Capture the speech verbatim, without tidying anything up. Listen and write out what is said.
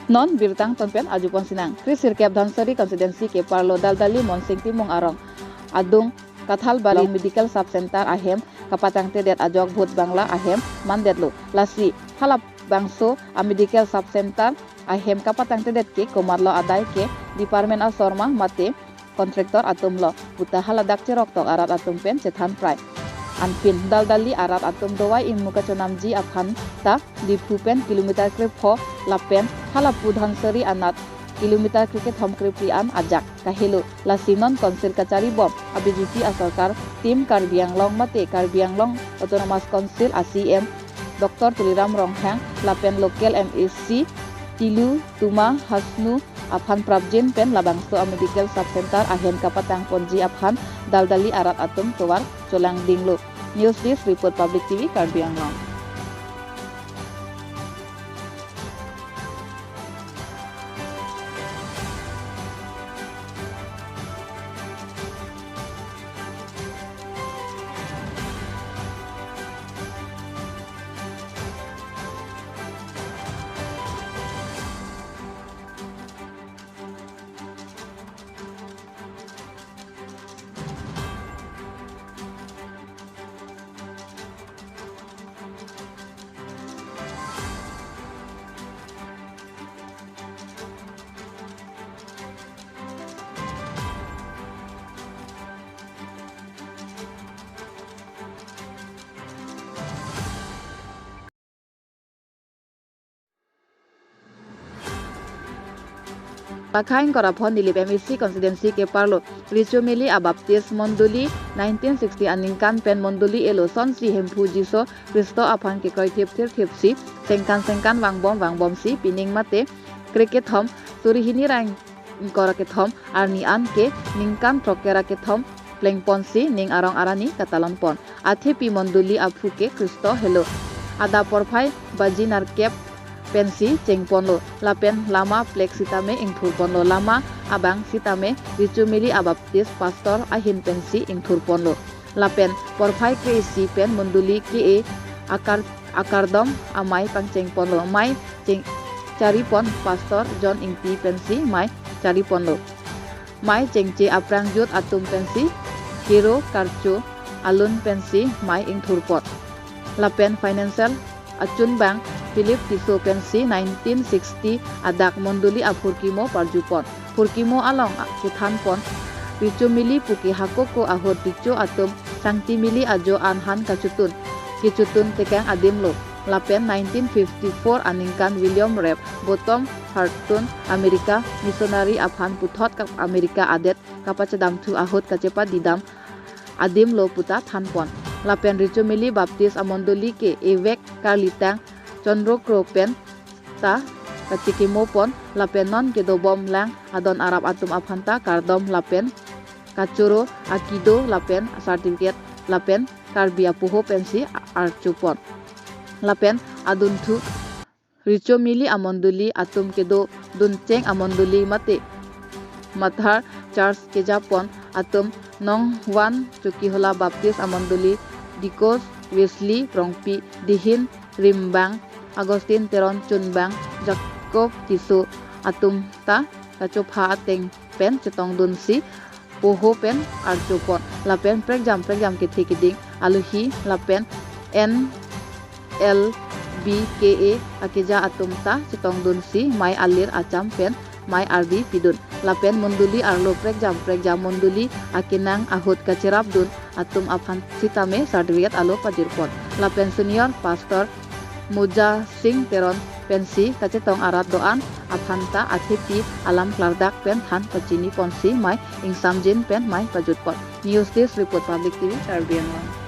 Non birta angton pen arjupon sinang. Kresirkep Dhansiri constituency keparlo Daldali Monsing Timung arong adung Kathalbari Medical Sub Center ahem kapatangtedet ajok Bhoot Bangla ahem mandetlo. Lasi halabangso a Medical Sub Center ahem kapatangtedet ke komatlo adai ke department asor ma mate contractor atumlo puta haladak cheroktok arat atum pen chethan prai. Anpin Daldali arat atum dovai ingmu kachonamji aphan ta Diphu pen kilometer krepho lapen halapu Dhansiri anat kilometer krekethom krephli an ajak kahelo. Lasi non Council kacharibom a B J P asorkar tim Karbi Anglong mate Karbi Anglong Autonomous Council a C E M Doctor Tuliram Ronghang lapen local M A C Tilu Tuma Hasnu aphan prapjin pen labangso a Medical Sub Center ahem kapatangponji aphan Daldali arat atum tovar cholangdinglo. News Desk Report, Public T V Karbi Anglong. Pakhaing Korapho Nilip M A C constituency keparlo Richomili a Baptist Mondoli nineteen sixty aningkan pen Mondoli elo sonsi Hemphu Jisu Khristo aphan kekroi thip thir thipsi sengkan sengkan vangbom vangbomsi pining mate krekethom suri hini ra ingkoi ra kethom arni an ke ningkan throkkre ra kethom plengponsi ning arong arani katalonpon. Athepi Mondoli aphu ke Khristo helo. Adap porphai baji nerkep pensi chengponlo. Lapen lama plek sitame ingthurponlo. Lama abang sitame Richomili a Baptist pastor ahin pensi ingthurponlo. Lapen porphai kre-isi pen Mondoli ke-e akar akardom amei pangchengponlo. Mei cheng charipon Pastor John Ingti pensi mei chariponlo. Mei chengche aphrang jut atum pensi kero karcho alun pensi mei ingthurpon. Lapen financial achunbang Philip Tisso pensi nineteen sixty adak Mondoli aphurkimo parjupon. Phurkimo along kethanpon Richomili puke hakoko ahut Richo atum Sangtimili ajo an han kachotun kechotun tekang adimlo. Lapen nineteen fifty-four aningkan William Rep Botom Hartun America missionary aphan puthot ka America adet kapachedamthu ahut kachepadidam adimlo puta thanpon. Lapen Richomili Baptist amondoli ke evek karlitang Chondro Kro pen ta kachekimopon lapen non kedobomlang adon arap atum aphanta kardom lapen kachoro akido lapen certificate lapen Karbi apoho pensi archupon. Lapen adunthu Richomili amondoli atum kedo duncheng amondoli mate Mother Church kejapon atum Nongvan Chokihola Baptist amondoli Dikos Wesley Rongpi, Dihin Rimbang, Augustine Teron Chunbang, Jacob Tisso atum ta kachopha ateng pen chetongdunsi poho pen archupon lapen prekjam prekjam kethe keding alohi lapen N L B K A akeja atum ta chetongdunsi mei alir acham pen mei ardi pidun. Lapen mondoli arlo prekjam prekjam mondoli akenang ahut kacherapdun atum aphan sitame certificate alo pajirpon. Lapen senior pastor Moja Singh Teron pensi kachetong arat do-an aphanta athepi alam klardak pen than pachiniponsi mei ingsamjin pen mei pajutpon. News Desk Report, Public T V Karbi Anglong.